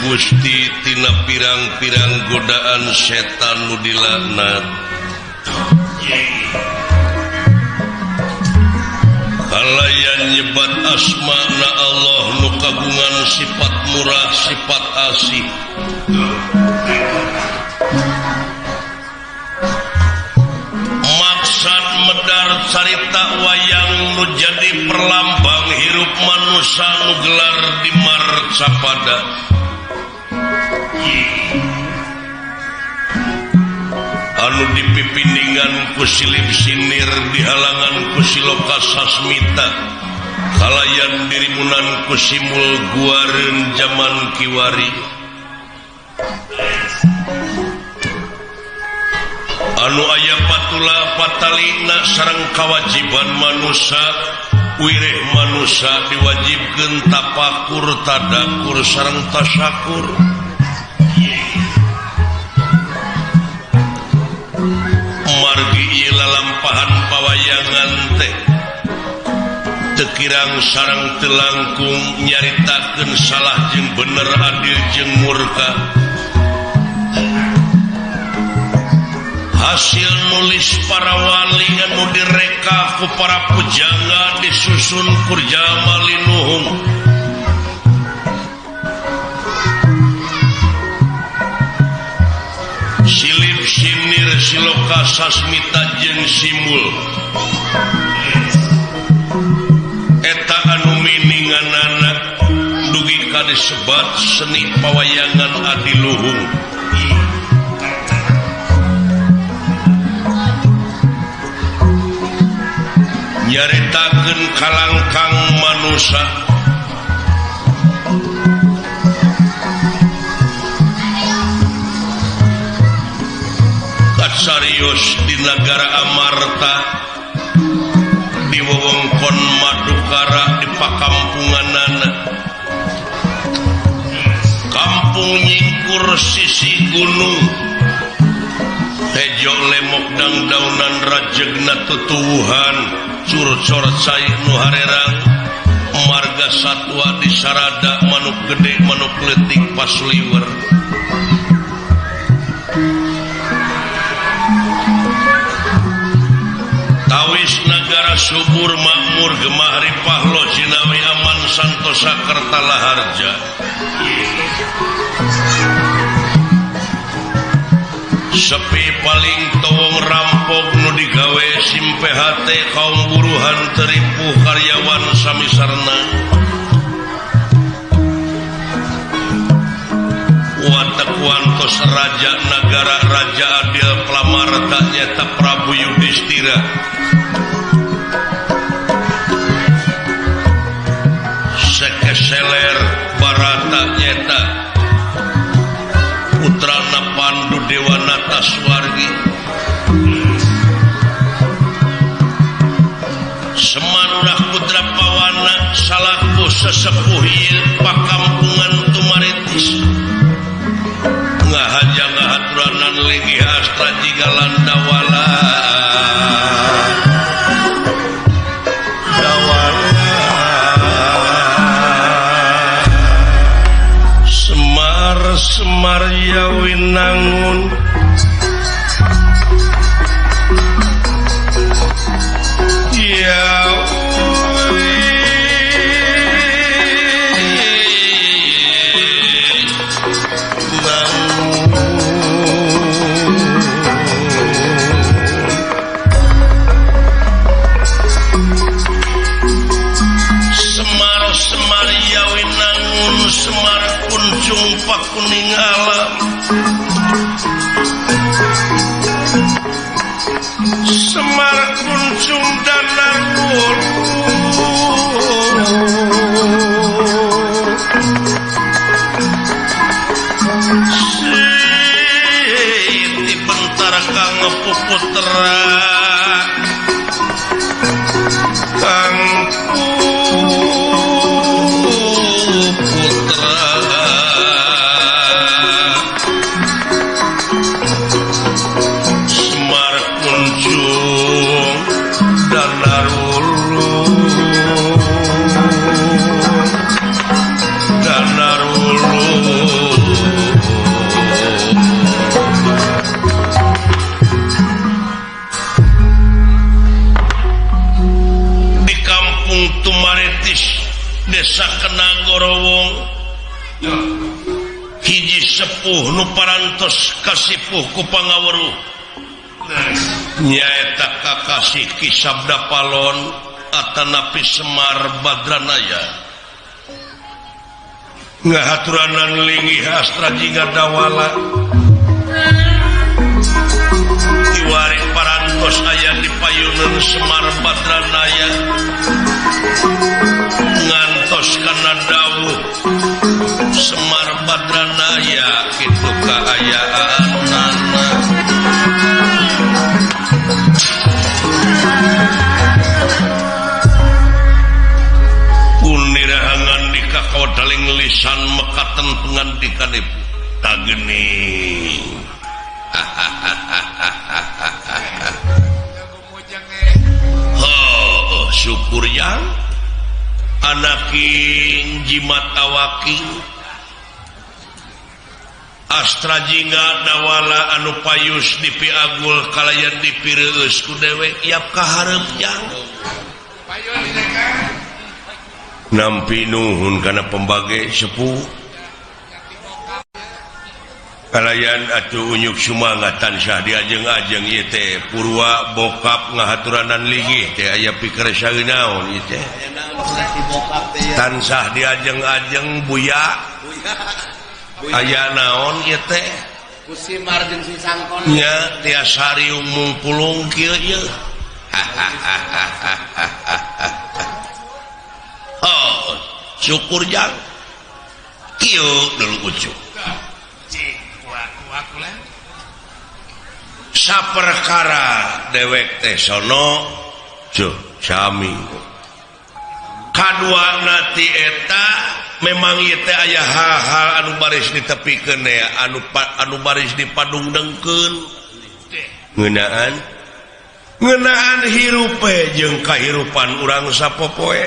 Gusti tina pirang-pirang godaan setan nu dilaknat. Kalayan nyebat asma na Allah nu kagungan sifat murah sifat asih. Maksad medar carita wayang nu jadi perlambang hirup manusia nu gelar di Marcapada. Anu dipipindingan ku silip sinir dihalangan ku siloka sasmita kalayan dirimunan ku simul guareun jaman kiwari. Anu aya patula patalina sareng kawajiban manusia wireh manusia diwajibkeun tapakur tadakur sareng tasyakur. Margi ieu lalampahan pawayangan teh teu kirang sareng teu langkung nyaritakeun salah jeung bener adil jeung murka. Hasil nulis para wali anu direka ku para pujangga disusun kurjama linuhung. Silip sinir siloka sasmita jeung simul eta anu mininganana dugi ka disebat seni pawayangan adiluhung. Nyaritakeun kalangkang manusa kasarios di nagara Amarta di wewengkon Madukara di pakampunganana kampung nyingkur sisi gunung hejo lemok dangdaunan rajegna tutuwuhan curcor cai nu harerang marga satwa di sarada manuk gede manuk leutik pasliwer. Tawis nagara subur makmur gemah ripah lo jinawi aman santosa kertalaharja. Sepi paling towong rampok nu digawe simPHT kaum buruhan teripuh karyawan sami sarna. Watak wantos raja nagara raja adil Plamarta nyata Prabu Yudhistira. Sekeseler Barata nyata putrana Pandu Dewanata Swargi. Semarurah putra Pawana salaku sesepuh ieu pakampungan Tumaritis ngahaja ngahaturanan linggih astra jiga landawala dawala. Semar Semar Yawinangun Semar Semar Yawinangun Semar kuncung pakuning alam Semar kuncung danar Siti bentar kang puputra kang putra Semar kuncung danarulu danarulu. Ngantos kasipuh ku pangaweruh nyaeta kakasih Ki Sabda Palon atanapi Semar Badranaya ngahaturanan linggih Astra Jingga Dawala kiwari parantos aya di payunan Semar Badranaya ngantos kana dawuh Semar Badranaya kitu kaayaanana. Punirahangan di kakawadaling lisan mekaten pengandikanipun tageni. Oh, syukur yang anaking jimat awaking Astra Jingga Dawala anu payus dipiagul kalayan dipireueus ku dewek yap kaharep yang nampi nuhun kana pembage sepuh kalayan atuh unyuk sumangat tansah diajeng-ajeng ieu teh purwa bokap ngahaturanan linggih teh aya pikir naon ieu teh tansah diajeng-ajeng buya aya naon ieu teh nya tiasa riung mungpulung kieu ieu. Oh, syukur jang kieu dulu ucuk saperkara dewek teh sono cuh sami kaduana ti eta memang ieu teh aya hal-hal anu baris ditepikeun anu baris dipadungdengkeun ngeunaan ngeunaan hirupe jeung kahirupan urang sapopoe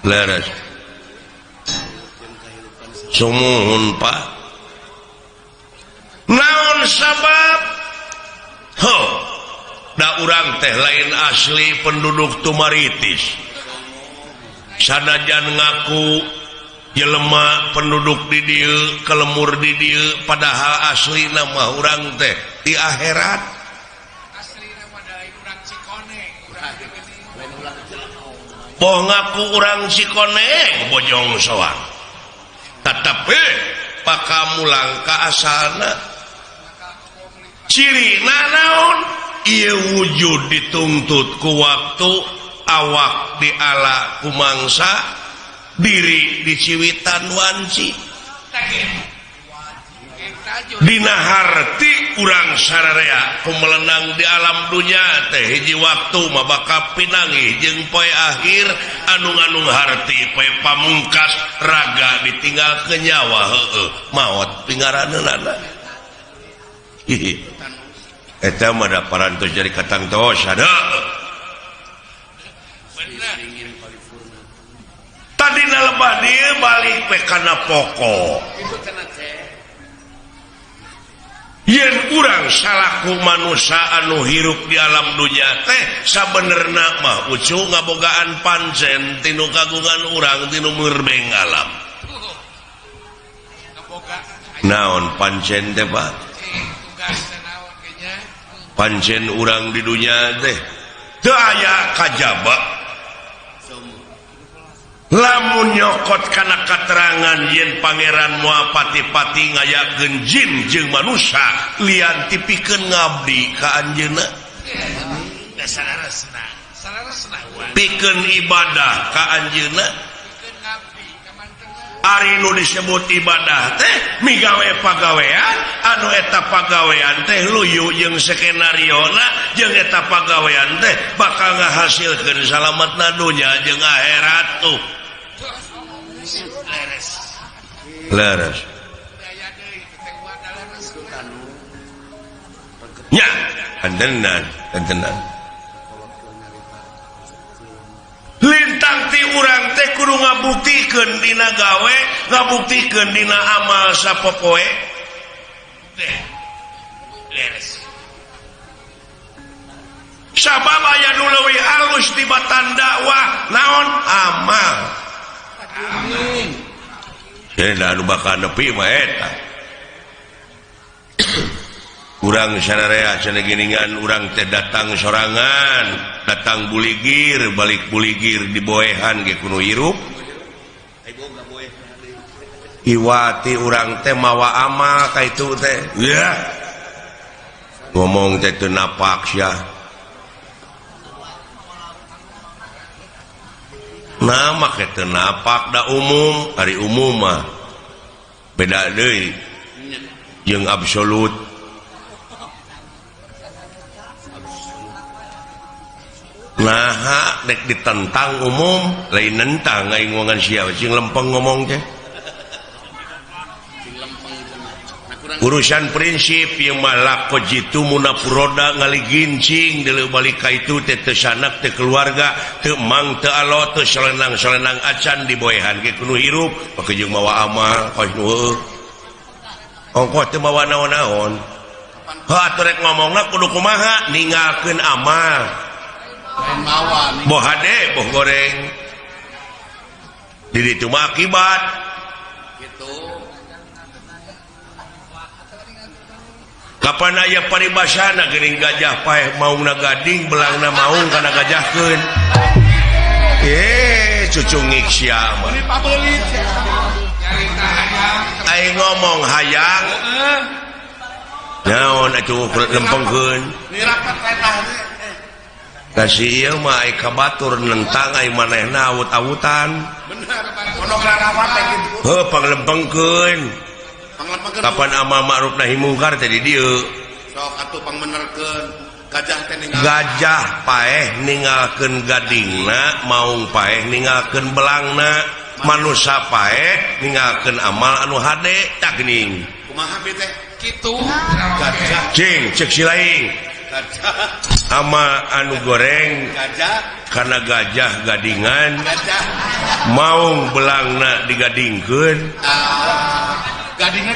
leres sumuhun Pak naon sabab ho da urang teh lain asli penduduk Tumaritis sanajan ngaku jelema penduduk di dieu kelemur di dieu padahal asli nama urang teh di akhirat poh ngaku urang Cikoneng Bojong Soang tetapi pakamulang ka asalna ciri naon ieu wujud dituntut ku waktu awak diala ku mangsa diri diciwitan wanci dina harti urang sararea kumelenang di alam dunya teh hiji waktu mah bakal pinanggih jeung poe akhir anu nganung harti poe pamungkas raga ditinggal ke nyawa heueuh maot pingaraneunana. Hihi eta mah da parantos jadi katangtos ada tadina lebah dieu balik we kana pokok yen urang salaku manusia anu hirup di alam dunya teh sabenerna mah ucu ngabogaan pancen tinu kagungan urang tinu merbeng alam naon pancen teh Pak pancen urang di dunya teh teu aya kajaba lamun nyokot kana katerangan yen pangeran moal pati-pati ngayakeun jin jeung manusia lian tipikeun ngabdi ka anjeunna pikeun ibadah ka anjeunna ari nu disebut ibadah teh migawe pagawean anu eta pagawean teh luyu jeung skenariona jeung eta pagawean teh bakal ngahasilkeun salametna dunya jeung akhirat tuh leres nya antenan antenan lintang ti urang teh kudu ngabuktikeun dina gawe ngabuktikeun dina amal sapopoe leres sabab aya nu leuwih alus tibatan dakwah naon amal. Amin. Anu bakal nepi mah eta. Urang sararea cenah geuningan urang teh datang sorangan, datang buligir, balik buligir diboehan ge kudu hirup. Iwati urang teh mawa amal ka itu teh. Ya. Ngomong teh teu napak sia. Nah make teu napak da umum, ari umum mah beda deui jeung absolut. Nah, dek ditentang umum, lain nentang aing ngomongan sia sing lempeng ngomong teh. Urusan prinsip ieu mah lako jitu munafuroda ngaligincing deuleu balik ka itu teh teu sanak teu keluarga teu mang teu alo teu solenang-solenang acan diboehan ge kudu hirup make jeung mawa amal kos nu heueuh. Ongkoh teu mawa naon-naon. Heuh atuh rek ngomongna kudu kumaha ninggalkeun amal. Boh hade boh goreng di ditu mah akibat gitu. Kapan aya paribasana geuning gajah paeh maungna gading belangna maung kana gajahkeun cucungik sia mah aing ngomong hayang naon atuh lempengkeun kasih ieu mah ai ka batur nentang ai manehna awut-awutan. Bener. Heuh panglempengkeun. Kapan amal ma'ruf nahi mungkar teh di dieu. Sok atuh pangmenerkeun gajah teh ninggal. Gajah paeh ninggalkeun gadingna, maung paeh ninggalkeun belangna, manusa paeh ninggalkeun amal anu hade tah geuning. Kumaha bi teh? Kitu. Gajah. Cing ceuk si laing. Ama anu goreng gajah karena gajah gadingan gajah maung belangna digadingkeun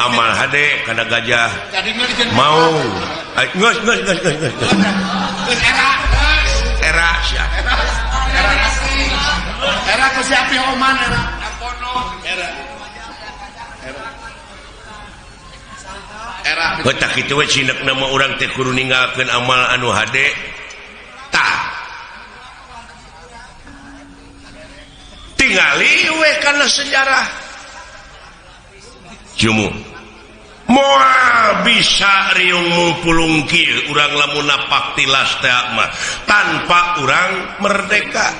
amal hade karena gajah maung geus geus geus geus geus era sia era ku si api oman era era era Betak kitu we cinekna mah urang teh kudu ninggalkeun amal anu hade tah tingali we kana sejarah jumu moal bisa riung mupulung kieu urang lamun napak tilas teh mah tanpa urang merdeka.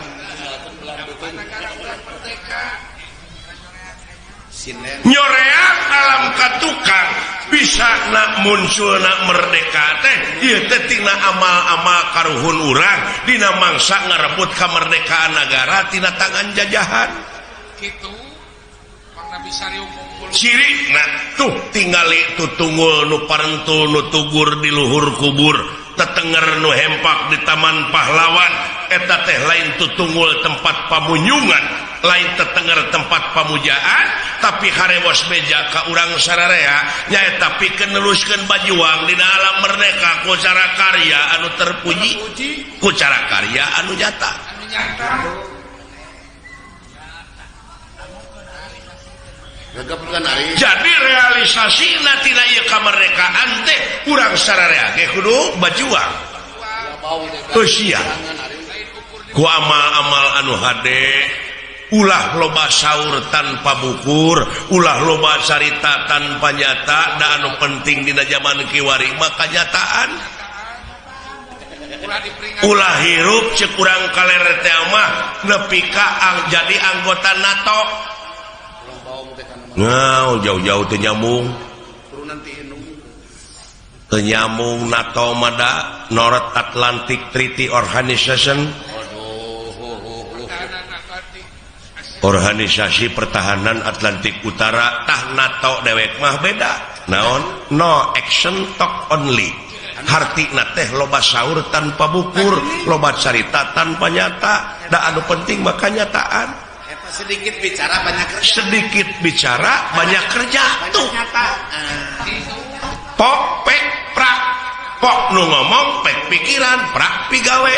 Nyoreang alam katukang bisa nak muncul nak merdeka teh ieu teh tina amal-amal karuhun urang dina mangsa ngarebut kamerdekaan nagara tina tangan jajahan. Kitu ciri nah tuh tingali tutunggul nu parentul nu tugur di luhur kubur tetenger nu hempak di taman pahlawan eta teh lain tutunggul tempat pamunyungan lain tetenger tempat pamujaan tapi harewos beja ka urang sararea nyaeta pikeun neruskeun bajuang dina alam merdeka ku cara karya anu terpuji ku cara karya anu nyata. Jadi realisasina tina ieu kamerdekaan teh urang sararea ge kudu bajuang. Usia ku amal-amal anu hade ulah loba saur tanpa bukur ulah loba carita tanpa nyata da anu penting dina zaman kiwari mah kanyataan. Ulah hirup ceuk urang kaler teh mah nepi ka jadi anggota NATO. Nah, jauh-jauh teu nyambung. Teu nyambung NATO mah da North Atlantic Treaty Organization. Organisasi Pertahanan Atlantik Utara tah NATO dewek mah beda. Naon? No action talk only. Hartina teh loba saur tanpa bukur, loba carita tanpa nyata. Da anu penting mah kanyataan. Sedikit bicara banyak kerja. Sedikit bicara banyak kerja banyak tuh. Nyata. Pok pek prak. Pok nu ngomong pek pikiran, prak pigawe.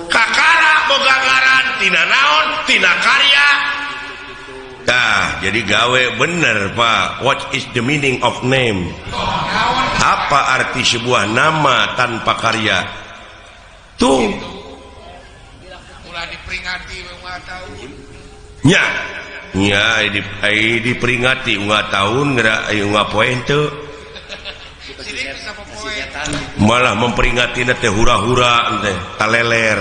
Kakara boga ngaran tina naon? Tina karya. Tah, jadi gawe bener, Pak. What is the meaning of name? Apa arti sebuah nama tanpa karya? Tuh. Ulah diperingati unggal tahun. Nya. Nya ai diperingati unggal tahun geura ai unggal poe henteu. Sidik bisa popoe. Malah memperingati teh hura-hura teh taleler.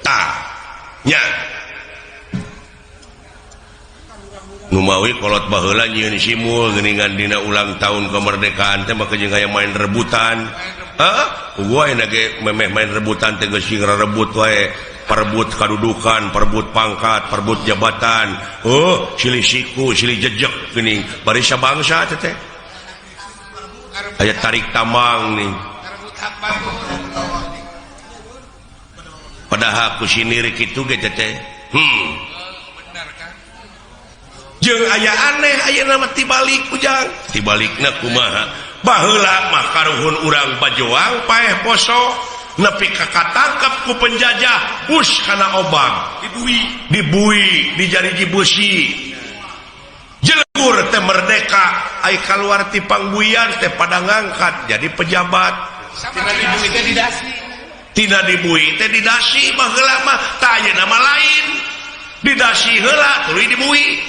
Tah. Nya. Numawi kolot baheula nyieun simul geuningan dina ulang tahun kemerdekaan teh maka jeung aya main rebutan. Heeh, gua ayeuna ge memeh main rebutan teh geus sing rebut wae, perebut kadudukan, perebut pangkat, perebut jabatan. Oh, silih siku, silih jejek geuning bari sabangsa teh teh. Aya tarik tambang nih. Rebut hak batur. Padahal ku sinir kitu ge teh. Bener kan? Jeung aya aneh ayeuna mah tibalik ujang. Tibalikna kumaha? Baheula mah karuhun urang bajoang paeh poso nepi ka katangkep ku penjajah bus kana obang Dibui. Dibui dijariji beusi. Jelegur teh merdeka ai kaluar ti pangbuian teh pada ngangkat jadi pejabat. Sama dibui teh didasi. Tina dibui teh didasi baheula mah tah ayeuna mah lain. Didasi heula tuluy dibui.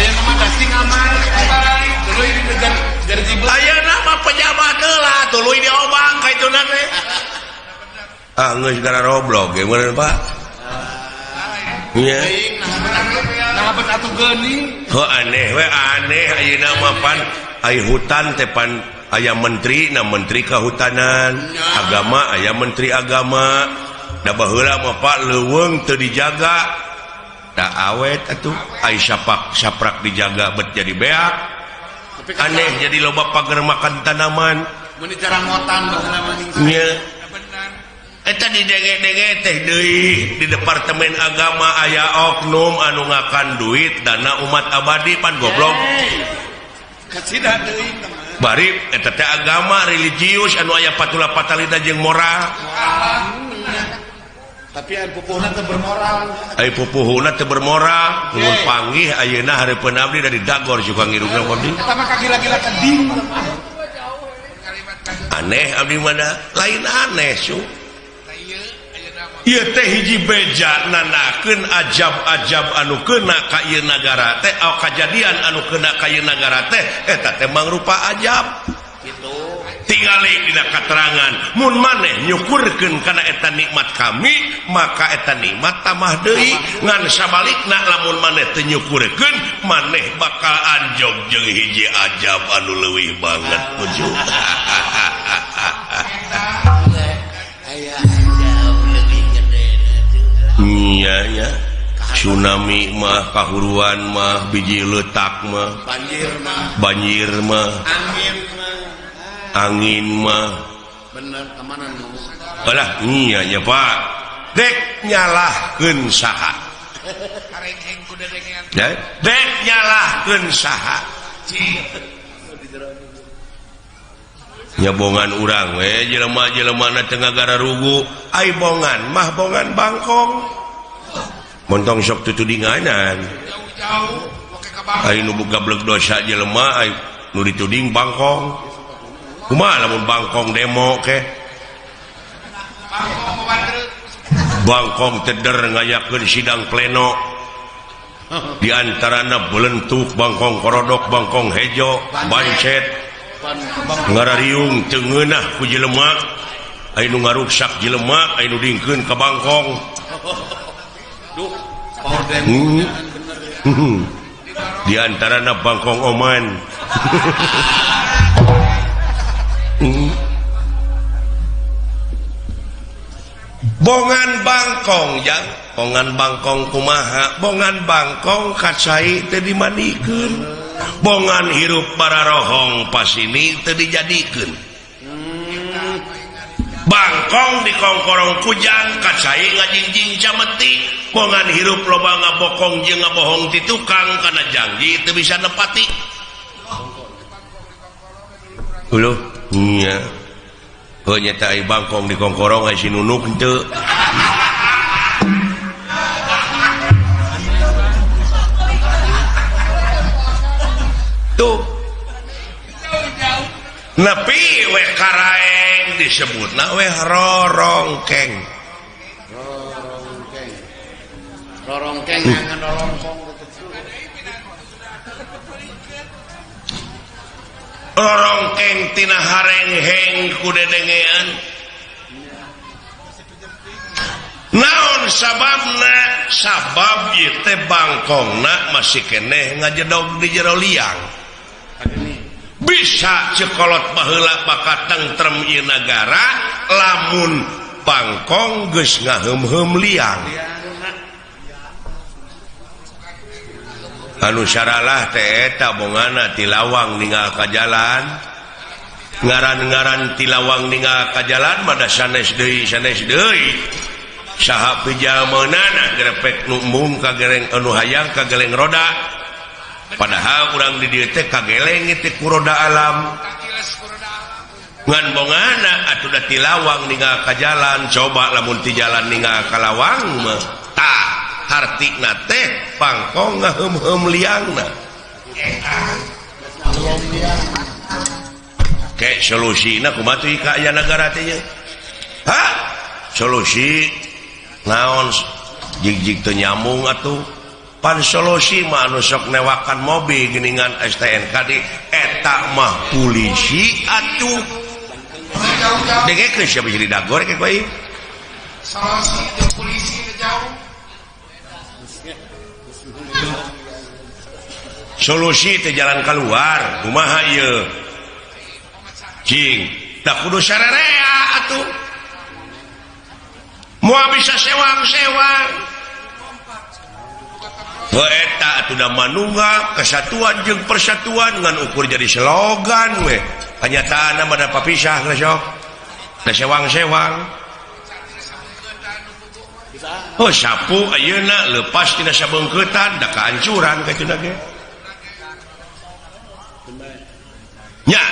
Aya nama dasi ngamar balik tuluy dikejar jariji beusi. Ayeuna mah pejabat heula tuluy diobang ka ituna teh. Ah geus gara roblok ge meureun Pak. Nya. Nah bet atuh geuning. Heuh aneh we aneh ayeuna mah pan ai hutan teh pan aya menteri na menteri kehutanan, agama aya menteri agama. Da baheula mah Pak leuweung teu dijaga. Da awet atuh ai sapak saprak dijaga bet jadi beak. Aneh jadi loba pager makan tanaman. Mun dicarangotan baheula mah ning. Nya. Bener. Eta didenge-denge teh deui di departemen agama aya oknum anu ngakan duit dana umat abadi pan goblok. Kasida deui teman. Bari eta teh agama religius anu aya patula patalina jeung moral. Tapi ai pupuhna teu bermoral. Ai pupuhna teu bermoral, mun panggih ayeuna hareupeun abdi dari dagor suka ngirungna abdi. Eta mah kagila-gila keding. Aneh abdi mah da, lain aneh su. Ieu teh hiji beja nandakeun ajab-ajab anu keuna ka ieu nagara teh, oh, kajadian anu keuna ka ieu nagara teh eta teh mangrupa ajab. Gitu. Tingali dina katerangan mun maneh nyukurkeun kana eta nikmat kami maka eta nikmat tambah deui ngan sabalikna lamun maneh teu nyukurkeun maneh bakal anjog jeung hiji ajab anu leuwih banget puju. Aya ajab leuwih gede. Nya nya tsunami mah kahuruan mah biji letak mah banjir mah angin mah angin mah bener kemana nu alah iya nya Pak dek nyalahkeun saha dek nyalahkeun saha nyabongan urang we jelema-jelemana teu ngagararugu ai bongan mah bongan bangkong montong sok tutudinganan ai nu gablek dosa jelema ai nu dituding bangkong. Kumaha lamun bangkong demo ke bangkong teder ngayakeun sidang pleno di antarana belentuk bangkong korodok bangkong hejo bancet ngarariung teu ngeunah ku jelema aya nu ngaruksak jelema aya nu dingkeun ka bangkong. Di antarana bangkong oman. Bongan bangkong jang, bongan bangkong kumaha, bongan bangkong kacai teu dimandikeun, bongan hirup bararohong pasini teu dijadikeun. Bangkong dikongkorong kujang kacai ngajingjing cameti, bongan hirup loba ngabokong jeung ngabohong ti tukang kana janji teu bisa nepati. Uluh nya. Heuh nya teh ai bangkong dikongkorong ai si nunuk henteu. Tuh nepi we karaeng disebutna we rorongkeng. Rorongkeng. Rorongkeng ngan rorongkong. Rorongkeng tina harengheng ku dedengean. Naon sababna? Sabab ieu teh bangkongna masih keneh ngajedog di jero liang. Bisa cekolot baheula bakal tentrem ieu nagara lamun bangkong geus ngaheum-heum liang. Anu saralah teh eta bongana ti lawang ninggal ka jalan. Ngaran-ngaran ti lawang ninggal ka jalan mah da sanes deui sanes deui. Saha pijameunana grepek nu embung ka gereng anu hayang ka geleng roda. Padahal urang di dieu teh kageleng teh ku roda alam. Ngan bongana atuh da ti lawang ninggal ka jalan, coba lamun ti jalan ninggal ka lawang mah tah hartina teh bangkong ngaheum-heum liangna. Ke solusina kumaha tuh ka aya nagara teh nya? Ha? Solusi naon jig-jig teu nyambung atuh. Pan solusi mah anu sok newakan mobil geuningan STNK di eta mah polisi atuh. Dengekeun sia bisa didagor ke koe. Solusi teh polisi teh jauh. Solusi teh jalan keluar kumaha ieu? Cing, da kudu sarerea atuh. Moal bisa sewang-sewang. Heuh eta atuh da manunggal kesatuan jeung persatuan ngan ukur jadi slogan we. Kanyataanna mah da papisah geus sok. Da sewang-sewang. Oh sapu ayeuna leupas tina sabeungkeutan da kahancuran ka cenah ge. Nya.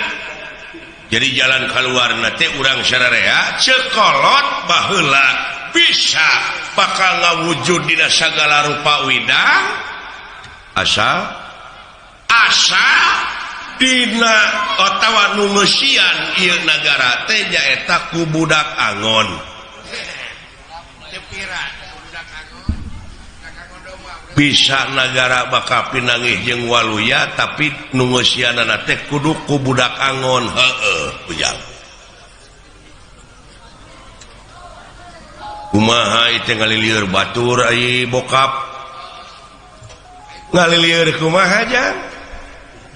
Jadi jalan kaluarna teh urang sararea cekolot baheula bisa bakal ngawujud dina sagala rupa widang asa asa dina otawa nu ngeusian ieu nagara teh nyaeta ku budak angon. Bisa nagara bakal pinanggih jeung waluya tapi nu ngeusianana teh kudu ku budak angon. Heueuh ujang. Kumaha ieu teh ngalilieur batur ai bokap. Ngalilieur kumaha jang?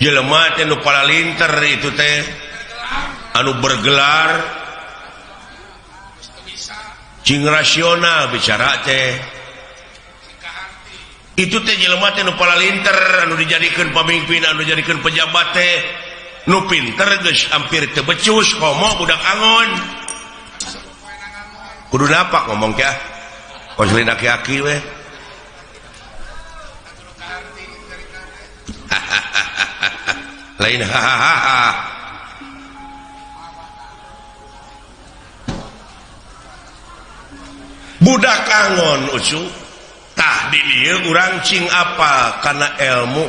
Jelema teh nu palalinter itu teh anu bergelar cing rasional bicara teh. Itu teh jelema teh nu palalinter anu dijadikeun pamimpin anu dijadikeun pejabat teh nu pinter geus hampir teu becus komo budak angon. Kudu napak ngomong kah? Konselin aki-aki weh. Lain hahaha. Budak angon ucu. Tah di dieu urang cing apa kana ilmu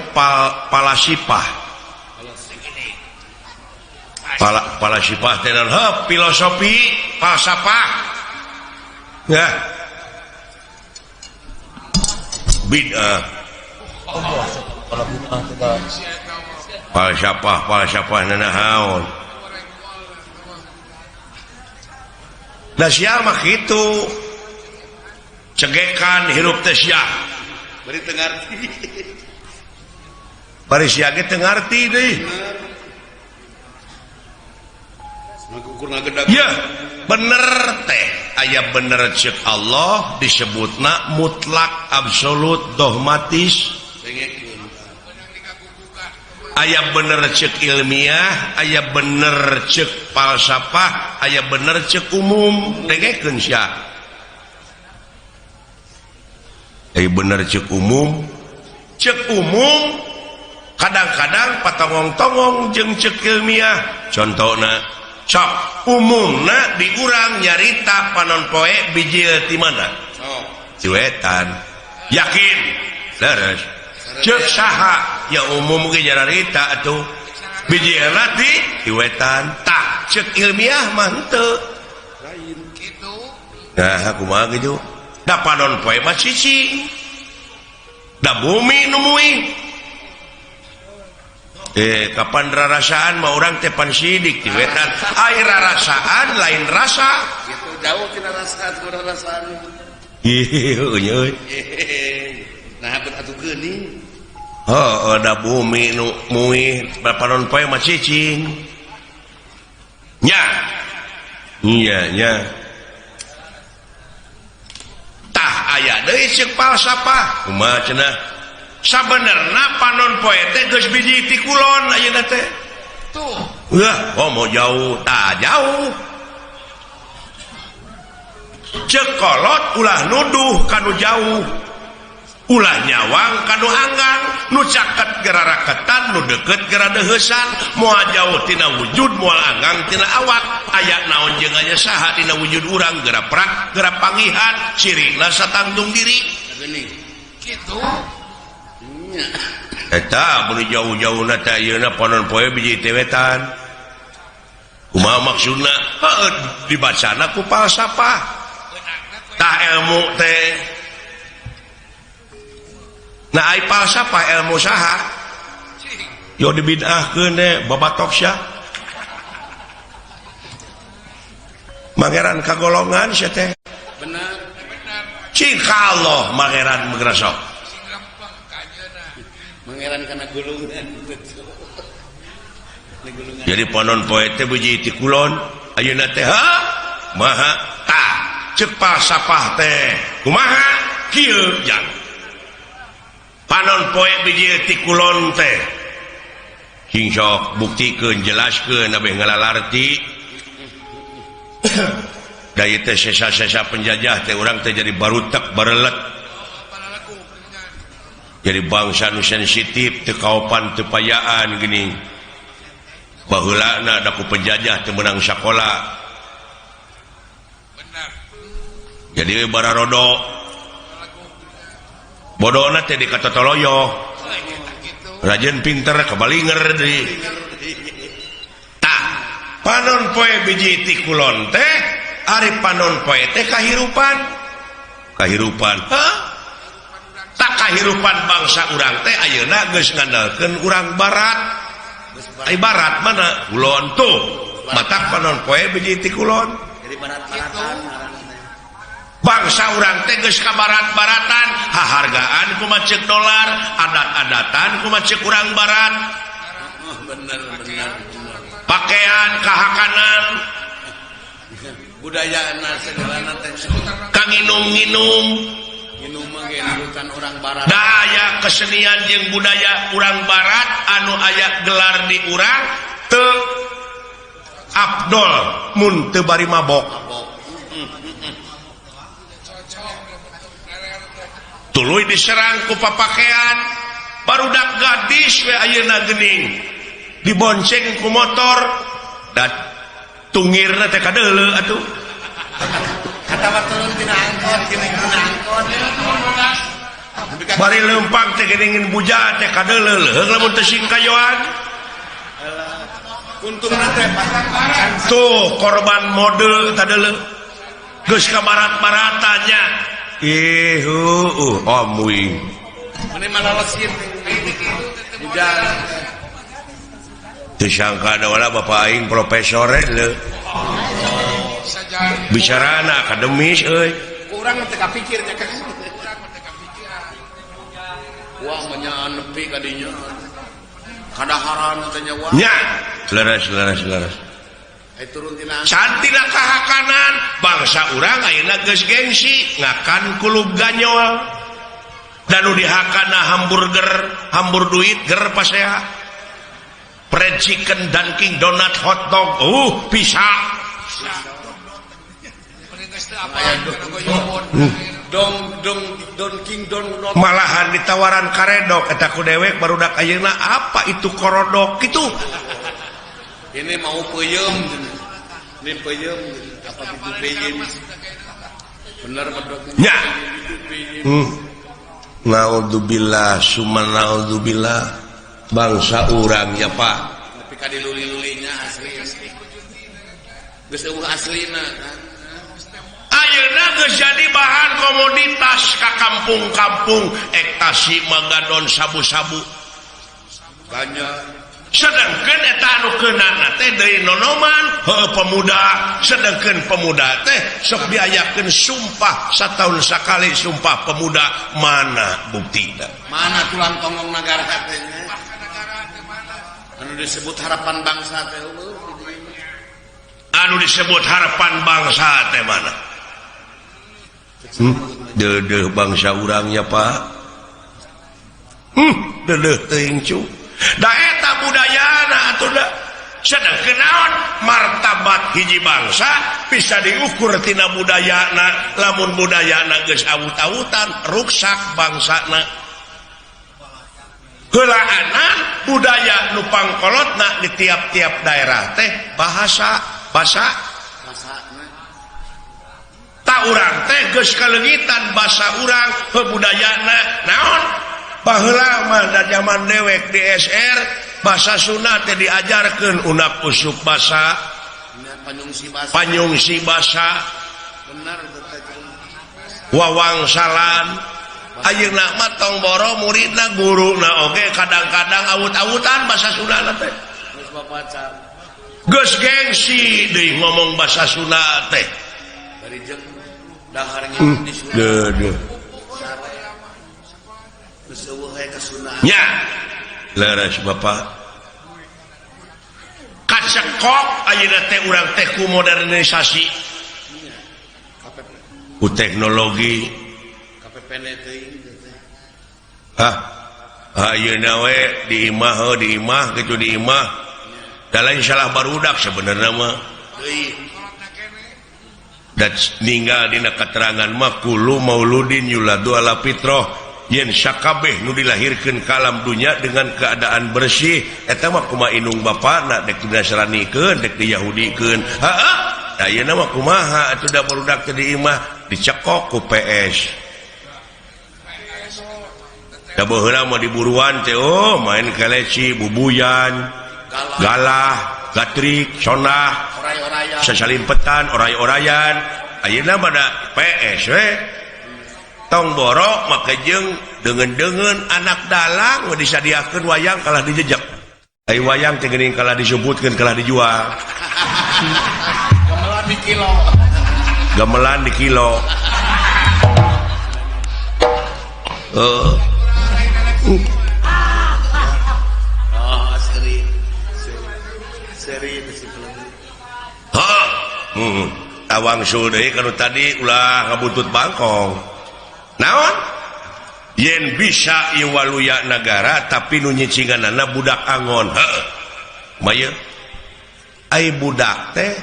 palasipah. Palasipah teh naon? Heuh, filosofi, falsafah. Ya. Bid'ah. Falsafah, falsafah nanahaon. Da sia mah kitu. Cegekan hirup teh sia. Bari teu ngarti. Bari sia ge teu ngarti deui. Ya, bener teh. Aya bener cek Allah disebutna mutlak absolut dogmatis. Aya bener cek ilmiah, aya bener cek falsafah, aya bener cek umum. Dengekeun sia. Aya bener cek umum. Cek umum kadang-kadang patongong-tongong jeung cek ilmiah. Contohna sok umumna di urang nyarita panon poe bijil ti mana? Ti wetan. Yakin? Leres. Cek saha ya umum ge nyararita atuh bijilna ti wetan. Tah cek ilmiah mah henteu. Lain kitu. Nah kumaha kitu? Da panon poe mah cicing. Da bumi nu muih. Kapan rarasaan mah urang teh pan sidik ti wetan. Ai rarasaan lain rasa. Gitu jauh tina rasa ku rarasaan. Ih, euy. Nah, bet atuh geuning. Heuh, da bumi nu muih panon poe mah cicing. Nya. Iya nya. Tah aya deui ceuk falsafah. Kumaha cenah? Sabenerna panon poe teh geus biji ti kulon ayeuna teh. Tuh. Wah, oh mau jauh, tah jauh. Ceuk kolot ulah nuduh kanu jauh. Ulah nyawang kanu anggang, nu caket geraraketan, nu deket geradeheusan, moal jauh tina wujud, moal anggang tina awak. Aya naon jeung aya saha dina wujud urang geura prak, geura panggihan, cirina satangtung diri. Geuning. Kitu. Nya. Eta mun jauh-jauhna teh ayeuna panon poe biji teh wetan. Kumaha maksudna? Heueuh dibacana ku falsafah. Tah ilmu teh. Nah ai falsafah ilmu saha? Yo dibid'ahkeun teh babatok sia. Mangeran kagolongan sia teh. Bener. Cik Allah mangeran megrasok. Mangeran kana gulungan. Jadi panon poe teh biji ti kulon ayeuna teh ha maha tah ceuk falsafah teh kumaha kieu jang. Panon poe biji ti kulon teh sing sok buktikeun jelaskeun abeh ngalalarti. Da ieu teh sesa-sesa penjajah teh urang teh jadi barutek barelet. Jadi bangsa nu sensitif teu kaopan teu payaan geuning. Baheulana da ku penjajah teu meunang sakola. Benar. Jadi bararodo. Bodona teh dikatotoloyo. Rajin pinter kabalinger deui. Tah, panon poe biji ti kulon teh ari panon poe teh kahirupan. Kahirupan. Hah? Tak kahirupan bangsa urang teh ayeuna geus ngandalkeun urang barat. Ai barat mana? Kulon tuh. Matak panon poe biji ti kulon. Jadi barat-baratan ngaranna teh. Bangsa urang teh geus ka barat-baratan, hahargaan kumaha ceuk dolar, adat-adatan kumaha ceuk urang barat. Oh, bener bener. Pakaian kahakanan, budayana segalana teh. Kanginum-nginum. Nginum mah ge nurutan urang barat. Da aya kesenian jeung budaya urang barat anu aya gelar di urang teu abdol mun teu bari mabok. Tuluy diserang ku papakean barudak gadis we ayeuna geuning dibonceng ku motor da tungirna teh kadeuleu atuh. Katawa turun tina angkot geuning tina angkot. Bari leumpang teh geuning buja teh kadeuleu leuheung lamun teu singkayoan. Untungna teh tuh korban mode tadeuleu geus ka barat-baratanya. Ih, amuing. Meni malalesin hujan. Teu sangka da wala bapa aing profesor leuh. Bicarana akademis euy. Urang teh kapikir nya kan. Wah menya nepi ka dinya. Kadaharan teh nya wah. Nya, leres leres leres. Cantina kahakanan bangsa urang ayeuna geus gengsi ngakan kulub ganyol. Dan nu dihakana hamburger, hambur duit ger pasea. Fried chicken, Dunkin Donut, hotdog, bisa. Malahan ditawaran karedok eta ku dewek barudak ayeuna apa itu korodok kitu. Ini mau peuyeum. Ini peuyeum apa itu peuyeum? Bener bedok. Nya. Naudzubillah summa naudzubillah bangsa urang ya Pak. Tapi ka diluli-lulinya asli. Geus eueuh aslina kan. Ayeuna geus jadi bahan komoditas ka kampung-kampung ekstasi magadon sabu-sabu. Banyak. Sedangkan eta anu keunana teh deui nonoman heueuh pemuda, sedangkan pemuda teh sok diayakeun sumpah sataun sakali sumpah pemuda, mana buktina? Mana tulang tonggong nagara teh? Anu disebut harapan bangsa teh eueuh. Anu disebut harapan bangsa teh mana? Deudeuh bangsa urangnya Pak. Deudeuh teuing cu. Da eta budayana atuh da. Sedangkeun naon martabat hiji bangsa bisa diukur tina budayana. Lamun budayana geus awut-awutan ruksak bangsana. Heulaanan budaya nu pangkolotna di tiap-tiap daerah teh bahasa basa tak urang teh geus kaleungitan basa urang budayana naon baheula mah da zaman dewek di SR bahasa Sunda teh diajarkeun unak usuk basa panyungsi basa wawangsalan. Ayeuna mah tong boro muridna guruna oge kadang-kadang awut-awutan bahasa Sunda teh geus gengsi deui ngomong bahasa Sunda teh. Deudeuh nya leres Bapak kacekok ayeuna teh urang teh ku modernisasi ku teknologi. Hah ayeuna we di imah di imah gitu di imah da lain salah barudak sebenarnya mah. Da ninggal dina keterangan mah kullu mauludin yuladu ala fitrah yen sakabeh nu dilahirkeun ka alam dunya dengan keadaan bersih eta mah kumaha indung bapana dek dinasranikeun dek diyahudikeun. Heeh da ayeuna mah kumaha atuh da barudak teh di imah dicekok ku PS. Da baheula mah diburuan teh oh main keleci bubuyan galah gatrik sonah sasalimpetan oray-orayan. Ayeuna mah da PS we tong borok make jeung deungeun-deungeun anak dalang we disadiakeun wayang kalah dijejek. Ai wayang teh geuning kalah disebutkeun kalah dijual. Gamelan di kilo. Gamelan di kilo. Oh, seri. Seri Ha. Tawang deui kanu tadi ulah ngabutut bangkong. Naon? Yen bisa ieu waluya nagara tapi nu nyicinganana budak angon. Heuh. Maya ai budak teh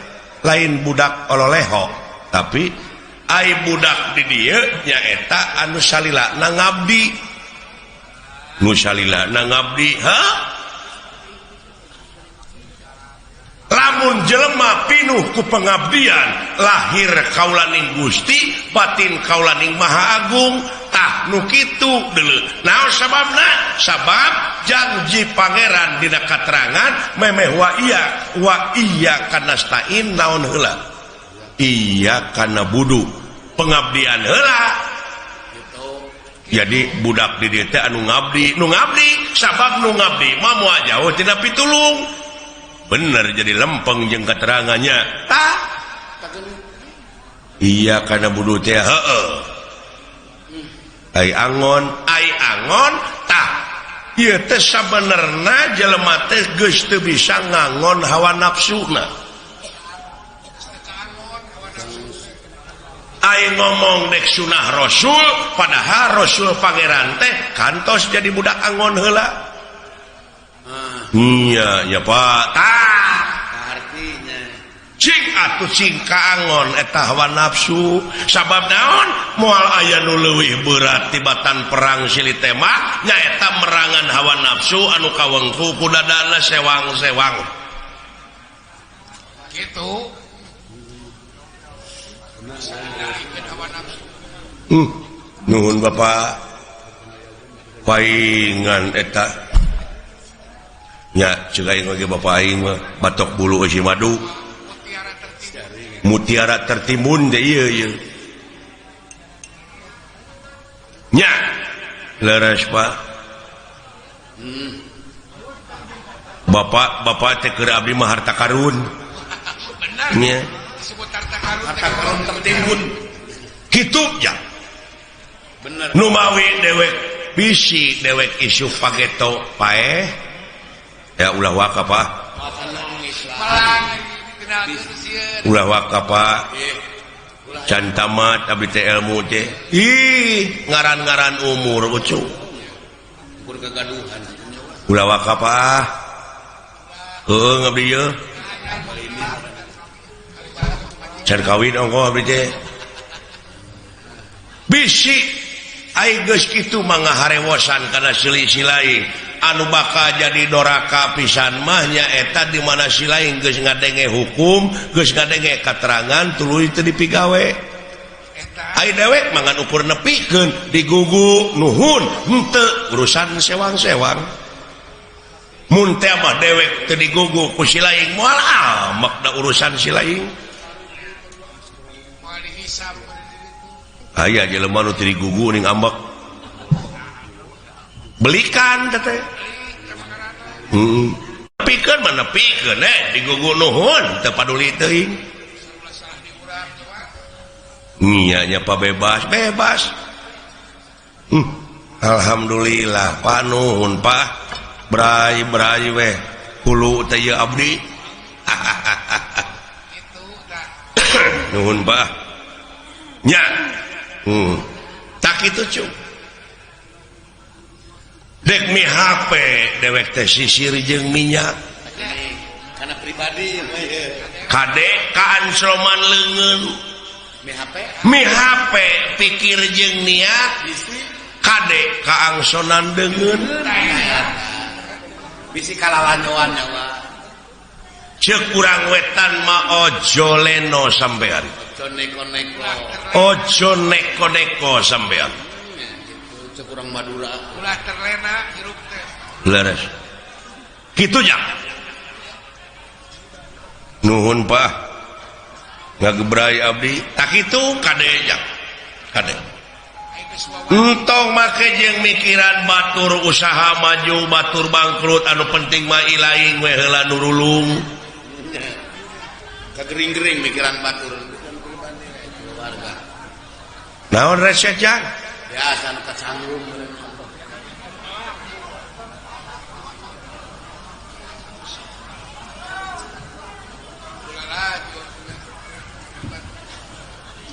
lain budak ololeho, tapi ai budak di dieu nyaeta anu salilana ngabdi. Nu salilana ngabdi, ha? Lamun jelema pinuh ku pengabdian lahir kaulaning Gusti batin kaulaning Maha Agung tah nu kitu deuleu. Naon sababna? Sabab janji pangeran dina katerangan memeh wa iya kanastain naon heula iya kana budu pengabdian heula. Jadi budak di dieu teh anu ngabdi, nu ngabdi sabab nu ngabdi mah moal jauh tina pitulung. Bener jadi lempeng jeung keterangannya. Tah. Iya kana budu teh heueuh. Ai angon tah. Ieu teh sabenerna jelema teh geus teu bisa ngangon hawa nafsuna. Ai ngomong dek sunah Rasul padahal Rasul pangeran teh kantos jadi budak angon heula. Iya, ya Pak. Tah. Artinya cing atuh cing kaangon eta hawa nafsu. Sabab naon? Moal aya nu leuwih berat tibatan perang silih tema nyaeta merangan hawa nafsu anu kawengku ku dadana sewang-sewang. Kitu. Nuhun Bapak. Paingan eta nya ceuk aing ge bapak aing mah batok bulu eusi madu. Mutiara tertimbun teh ieu ieu. Nya leres Pak. Bapak bapak teh keur abdi mah harta karun. Nya. Disebut harta karun, harta karun tertimbun. Kitu ja. Bener. Numawi dewek bisi dewek isu pageto paeh. Ya ulah waka Pak. Ulah waka Pak. Can tamat abdi teh ilmu teh. Ih, ngaran-ngaran umur ucu. Ukur kegaduhan. Ulah waka Pak. Heuh abdi ieu. Can kawin ongkoh abdi teh. Bisi ai geus kitu mah ngaharewosan kana silai-silai anu bakal jadi doraka pisan mah nyaeta di mana silaing geus ngadenge hukum, geus ngadenge katerangan tuluy teu dipigawe. Ai dewek mah ngan ukur nepikeun digugu nuhun henteu urusan sewang-sewang. Mun teh mah dewek teu digugu ku silaing moal amek da urusan silaing. Moal dihisab. Aya jelema nu teu digugu ning ambek. Belikan teh. Nepikeun mah nepikeun digugu nuhun teu paduli teuing. Nya nya pa bebas, bebas. Alhamdulillah pa nuhun pa. Bray-bray weh hulu teh ieu abdi. Nuhun pa. Nya. Tak kitu cu. Dek mi HP dewek teh sisir jeung minyak. Karena pribadi kade kaansroman leungeun. Mi HP? Mi HP pikir jeung niat kade kaangsonan deungeun. Bisi kalalanyoan nyawa. Ceuk urang wetan mah ojo leno sampean. Ojo neko-neko. Ojo neko-neko sampean. Ceuk urang Madura. Ulah terlena hirup teh. Leres. Kitu nya. Nuhun Pak. Ngagebrai abdi. Tak kitu kade nya. Kade. Entong make jeung mikiran batur usaha maju, batur bangkrut, anu penting mah ilaing we heula nurulung. Kagering-gering mikiran batur. Keluarga. Naon resep jang? Biasa nu kacangrum.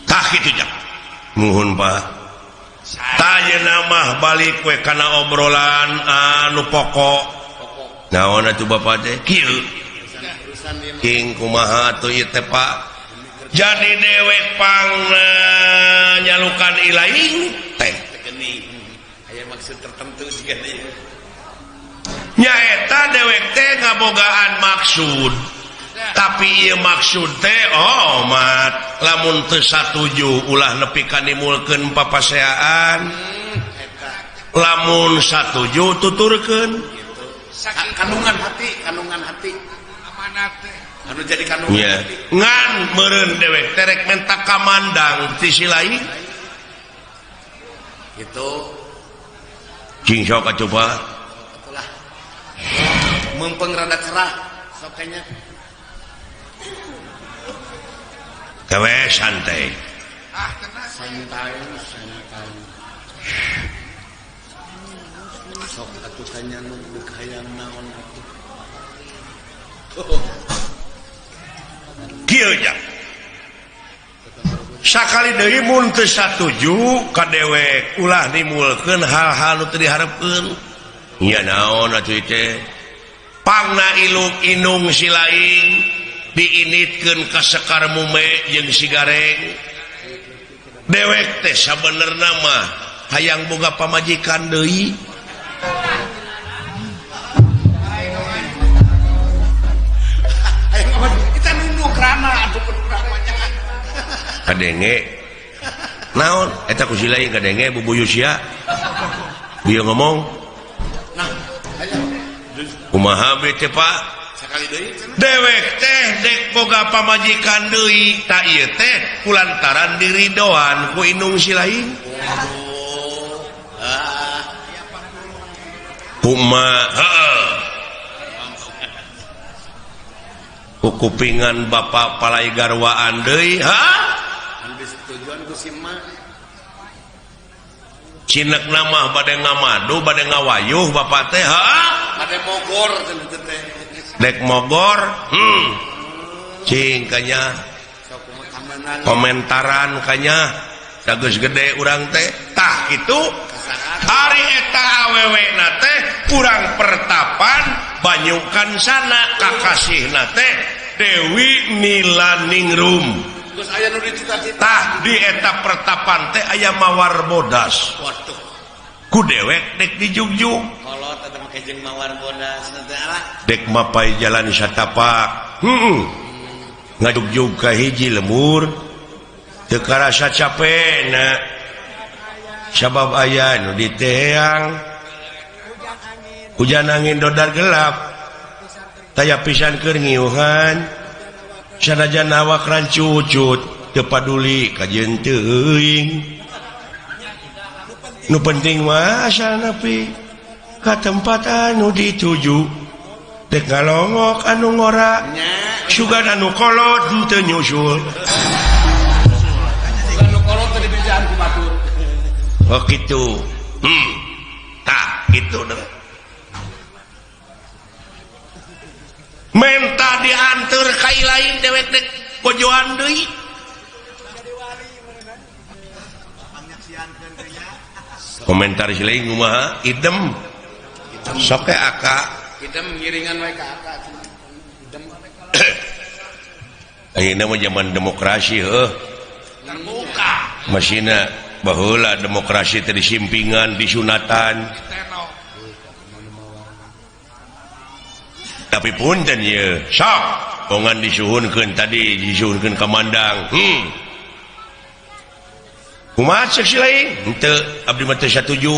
Tah kitu jang. Nuhun Pak. Tanya mah balik we kana obrolan anu pokok. Naon atuh bapak teh? Kieu. King kumaha atuh ieu teh Pak? Jadi dewek pang nyalukan ilaing teh. Aya maksud tertentu siga ieu. Nyaeta dewek teh ngabogaan maksud. Tapi ieu maksud teh omat lamun teu satuju ulah nepi ka nimulkeun papaseaan. Lamun satuju tuturkeun. Kandungan hati, kandungan hati. Amanat teh. Anu jadi kandungan yeah. hati. Ngan meureun dewek terek menta kamandang ti si lain. Gitu. Cing sok atuh Pak. Itulah. Mempeng rada cerah sok kayaknya. Gawe santai. Ah, tenang. Santai, santai. Sok atuh tanya nu deuk hayang naon atuh. Kieu nya. Sakali deui mun teu satuju ka dewek ulah nimulkeun hal-hal nu teu diharepkeun. Nya naon atuh teh? Pangna ilung inung si lain diinitkeun ka sekar mume jeung si gareng. Dewek teh sabenerna mah hayang boga pamajikan deui. Kita nunduk rana atuh urang mah nya. Kadenge naon eta ku si lain kadenge bubuyu sia. Dia ngomong. Nah, ayo. Kumaha be teh Pak? Sakali deui cenah. Dewek teh dek boga pamajikan deui, ta ieu teh kulantaran diridoan ku indung si lain. Waduh. Ah, Kumaha? Heeh. Ku kupingan bapak palai garwaan deui, ha? Anu disetujuan ku si emak. Cinek nama bade ngamadu, bade ngawayuh bapak teh, ha? Bade mogor cenah teh. Dek mogor, Cing kanya Sok kumaha kamenang. Komentaran kanya da geus gede urang teh tah kitu. Kasahat. Ari eta awewe na teh kurang pertapan banyukan sana kakasihna teh Dewi Nilaningrum. Geus aya nu dicita-cita. Tah di eta pertapan teh aya mawar bodas. Waduh. Ku dewek dek dijugjug. Kolot eta make jeung mawar bodas teh alah. Dek mapai jalan satapak. Ngajugjug ka hiji lembur teu karasa capena sabab aya nu diteang hujan angin dodar gelap taya pisan keur ngiuhan sanajan awak rancucut teu paduli kajeun teuing nu penting mah asal nepi ka tempat anu dituju dek ngalongok anu ngora Nya. sugan anu kolot henteu nyusul. Bukan nu kolot teh dibejaan ku batur. Oh gitu. Tah gitu deh. Menta dianteur ka lain dewek dek bojoan deui. Komentar si lain kumaha? Idem. Sok ke aka. Idem ngiringan we ka aka cenah. Idem. Ayeuna mah zaman demokrasi heuh. Terbuka. Masina baheula demokrasi teh disimpingan, disunatan. Tapi punten ye, sok bongan disuhunkeun tadi, disuhunkeun ka Mandang. Kumaha cek si lain? Henteu, abdi mah teu satuju.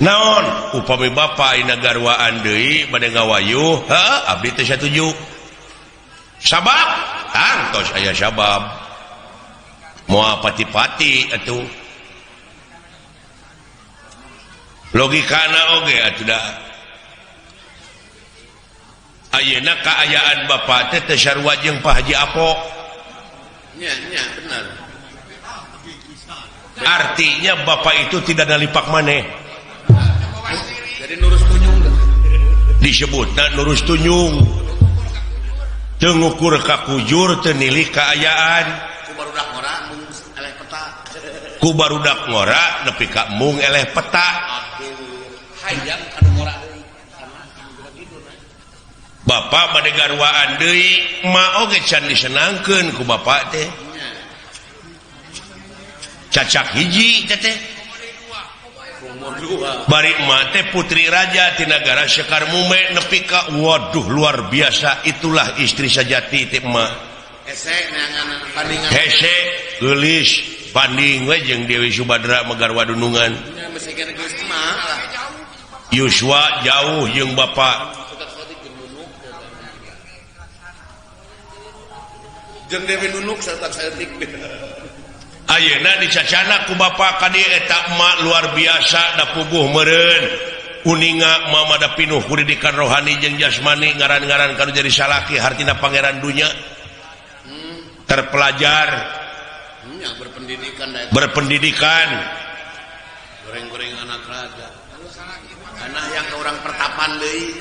Naon? Upami bapa ayeuna garwaan deui bade ngawayuh, heuh, abdi teu satuju. Sabab? Tangtos aya sabab. Moal pati-pati atuh. Logikana oge atuh da. Ayeuna kaayaan bapa teh teu sarua jeung Pak Haji Apo. Nya, nya, bener. Artinya bapak itu tidak nalipak maneh. Jadi nurus tunjung. Disebutna nurus tunjung. Teu ngukur ka kujur, teu nilih kaayaan. Ku barudak ngora mung eleh peta. Ku barudak ngora nepi ka mung eleh peta. Aduh, hayang anu ngora deui. Bapak bade garwaan deui, ma oge can disenangkeun ku bapak teh. Cacak hiji teh teh. Bari emak teh putri raja ti nagara Sekar Mume nepi ka waduh luar biasa, itulah istri sejati teh emak. Hese neangan bandingan. Hese geulis banding we jeung Dewi Subadra megar wadunungan. Nya mesti geus emak lah. Yuswa jauh jeung bapak. Jeung Dewi Nunuk sarta saeutik. Ayeuna dicacana ku bapak ka dieu eta emak luar biasa da puguh meureun. Uninga mama da pinuh ku didikan rohani jeung jasmani ngaran-ngaran kanu jadi salaki hartina pangeran dunya. Terpelajar. Nya berpendidikan da eta. Berpendidikan. Goreng-goreng anak raja. Anak yang ke orang pertapan deui.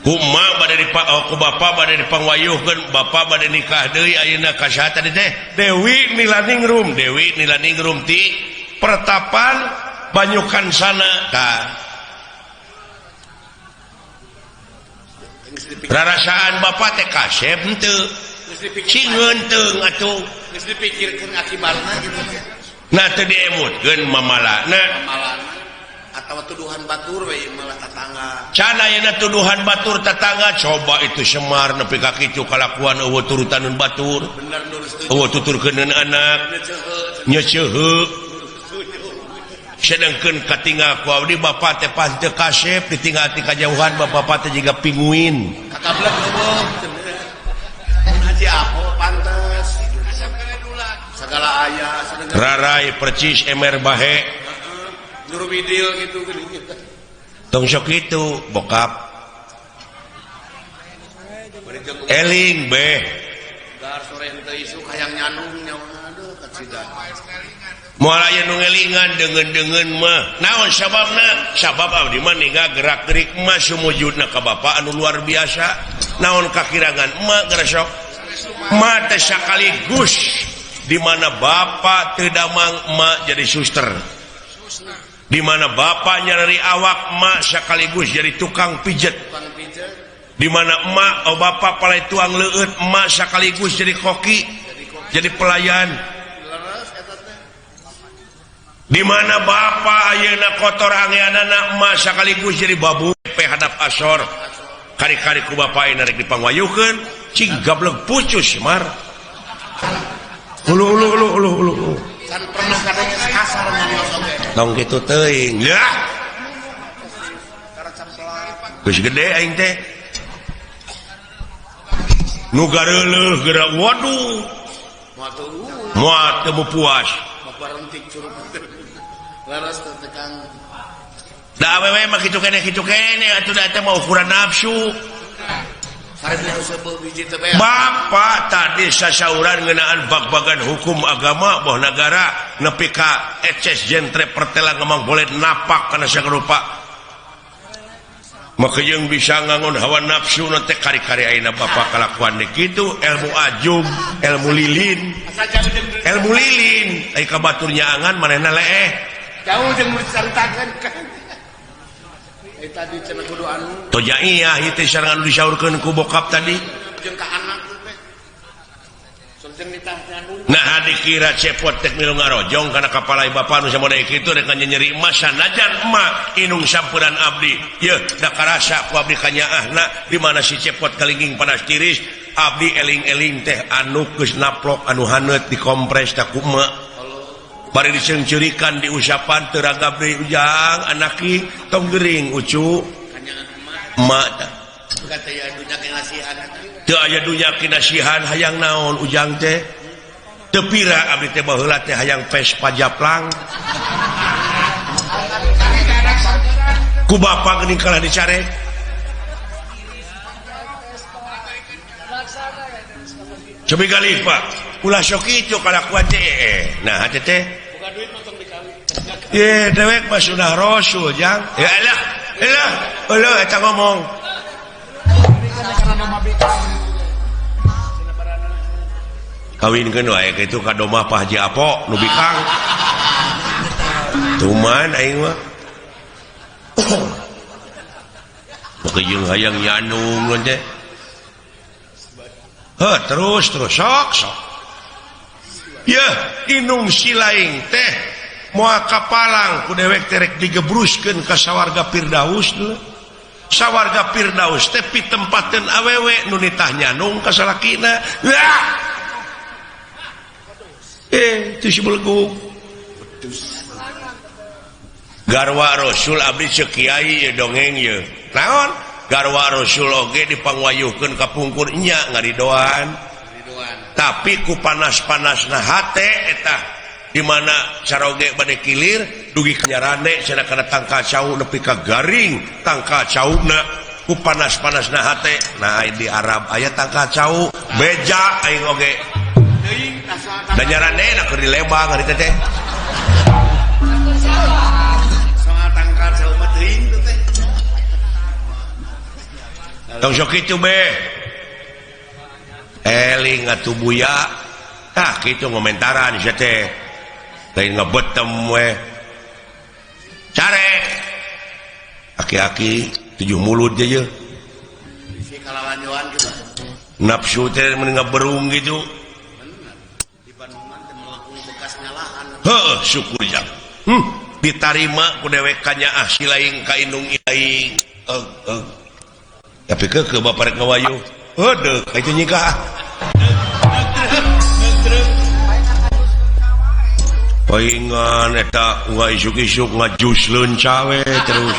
Kuma bade dipa, oh, ku bapa bade dipangwayuhkeun, bapa bade nikah deui ayeuna ka saha tadi teh? Dewi Nilaningrum, Dewi Nilaningrum ti pertapan Banyukan sana. Tah. Rarasaan bapa teh kasep henteu. Cingeun teung atuh. Geus dipikirkeun akibatna gitu. Nah teu diemutkeun mamalana. Mamalana atau tuduhan batur we malah tetangga. Can ayeuna tuduhan batur tetangga coba itu Semar nepi ka kitu kalakuan eueuh turutaneun batur. Bener nurus tujuh. Eueuh tuturkeuneun anak. Nyeceuheu. Sedengkeun katinggal ku abdi bapak teh pas teu kasep ditinggal ti kajauhan bapak teh jiga pinguin. Kakablek eueuh. Mun Haji Apo pantes. Segala aya sadengar. Rarai percis emer bahe. Nyuruh bidil gitu geuning. Tong sok kitu bokap. Eling beh. Gar sore henteu isuk hayang nyandung nyawa aduh kacida. Moal aya nu ngelingan deungeun-deungeun mah. Naon sababna? Sabab abdi mah ninggal gerak-gerik emak sumujudna ka bapa anu luar biasa. Naon kakirangan emak geresok? Emak teh sakaligus di mana bapa teu damang emak jadi suster. Di mana bapa nyarari awak emak sekaligus jadi tukang pijet. Di mana emak oh bapa palai tuang leueut emak sekaligus jadi koki, jadi pelayan. Di mana bapa ayeuna kotor angeanana emak sekaligus jadi babu pe hadap asor. Kari-kari ku bapa ayeuna rek dipangwayukeun, cing gablek pucus mar. Ulu ulu ulu ulu ulu. Can pernah kadang kasar nyarios oge. Tong kitu teuing. Ya. Geus gede aing teh. Nu gareuleuh geura waduh. Moal teu puas. Barentik curug. Leres teh Kang. Da awewe mah kitu keneh atuh da teh mah ukuran nafsu. Bapak tadi sasauran ngeunaan bag-bagan hukum agama boh nagara nepi ka eces jentre pertela ngemang boleh napak kana sarupa. Maka jeung bisa ngangon hawa nafsu na teh kari-kari ayeuna bapak kalakuan deui kitu ilmu ajub, ilmu lilin. Ilmu lilin ai ka batur nyaangan manehna leeh. Jauh jeung dicaritakeun kan. Tadi cenah kudu anu. Toja iya ieu teh sareng anu disaurkeun ku bokap tadi. Jeung ka anak teh. Sareng nitah nyandung. Nah dikira cepot teh milu ngarojong kana kapalai bapa nu samode kitu rek nyeri emas sanajan emak inung sampuran abdi. Yeuh da karasa ku abdi kanyaahna di mana si cepot kalingging panas tiris abdi eling-eling teh anu geus naplok anu haneut dikompres ta ku emak. Bari diceungceurikan diusapan teu ragab deui ujang anaki tong gering ucu emak tah teu aya dunya kinasihan hayang naon ujang teh teu pira abdi teh baheula teh hayang Vespa japlang ku bapa geuning kalah dicarek cobi galih Pak ulah sok kitu kalakuan teh nah hate teh ye dewek mah sunah rasul jang ya elah elah eueuh eta ngomong kawinkeun wae kitu ka domah Pak Haji Apo nu bikang tuman aing mah maka jeung hayang nyanung teh heuh terus terus sok sok yeuh inung silaing teh moal kapalang ku dewek teh rek digebruskeun ka sawarga Firdaus dulu. Sawarga Firdaus teh pitempateun awewe nu nitah nyanung ka salakina. Wah! Teu si belegug. Garwa Rasul abdi ceuk kiai ye dongeng ye. Naon? Garwa Rasul oge dipangwayuhkeun ka pungkur nya ngaridoan. Tapi ku panas-panasna hate eta di mana caroge bade kilir dugi kanyarane cenah kana tangkal cau nepi ka garing tangkal cauna ku panas-panasna hate. Nah di Arab aya tangkal cau beja aing oge. Da nyarane na keur di Lembang hari teh. Soal tangkal cau mah teuing teh. Tong sok kitu be. Eling atuh buya. Tah kitu ngomentaran sia teh. Lain ngebetem we. Carek. Aki-aki 7 mulut je ye. Bisi kalawanjoan gitu. Nafsu teh mun ngaberung gitu. Di Bandungan teh melengkung bekas nyalahan. Heuh, syukur jang. Ditarima ku dewek kanyaah silaing ka indung aing. Tapi ke bapak rek ngawayuh. Heuh, ka itu nyikah. Paingan eta unggal isuk-isuk ngajus leunca we terus.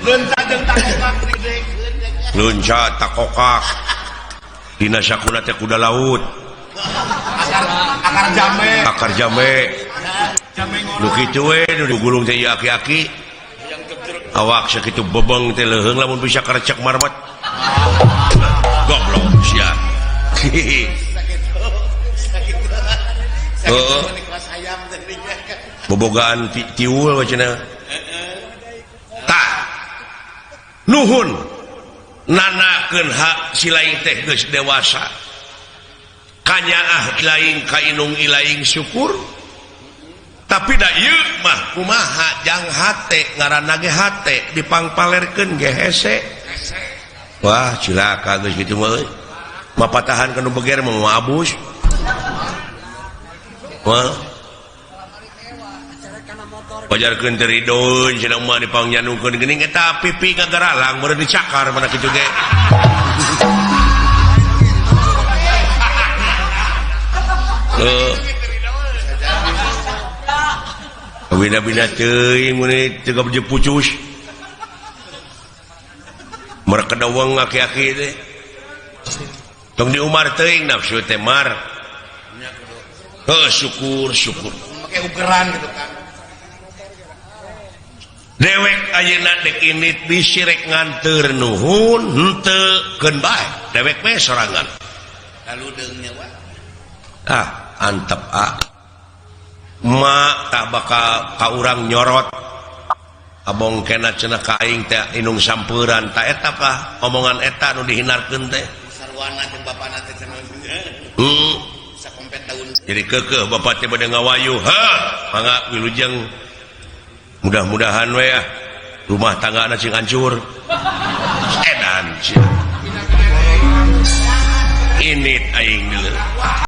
Leunca jeung takokak. Leunca takokak. Dina sakuna teh kuda laut. Akar jambe. Akar jambe. Nu kitu we nu digulung teh ieu aki-aki. Awak sakitu bebeng teh leuheung lamun bisa karecek marmat. Goblok sia. Heeh. Bobogaan tiul cenah. Tah. Nuhun nanakeun hak si laing teh geus dewasa. Kanyaah ilaing ka inung ilaing syukur. Tapi da ieu mah kumaha jang hate ngaranna ge hate dipangpalerkeun ge hese. Wah cilaka geus kitu mah euy. Mapatahan ka nu beger mah moal abus. Wah. Wajarkeun teu ridoeun cenah mah dipangnyandungkeun geuning eta pipi ngagaralang meureun dicakar mana kitu ge. Heuh. Bina-bina teuing mun teu gabeje pucus. Mereka dawang aki-aki teh. Tong diumar teuing nafsu teh mar. Heuh syukur syukur. Make ugeran gitu kan. Dewek ayeuna dek indit bisi rek nganteur nuhun henteu keun bae. Dewek we sorangan. Lalu deung wa. Ah, antep ah. Ma tak bakal ka urang nyorot. Abong kena cenah ka aing teh inung sampeuran ta eta kah omongan eta nu dihinarkeun teh. Sarwana jeung bapana teh cenah. Sakompet daun. Jadi keukeuh bapak teh bade ngawayu. Ha, mangga wilujeng. Mudah-mudahan we ah rumah tanggana cing hancur. Edan sia. Init aing deuleu.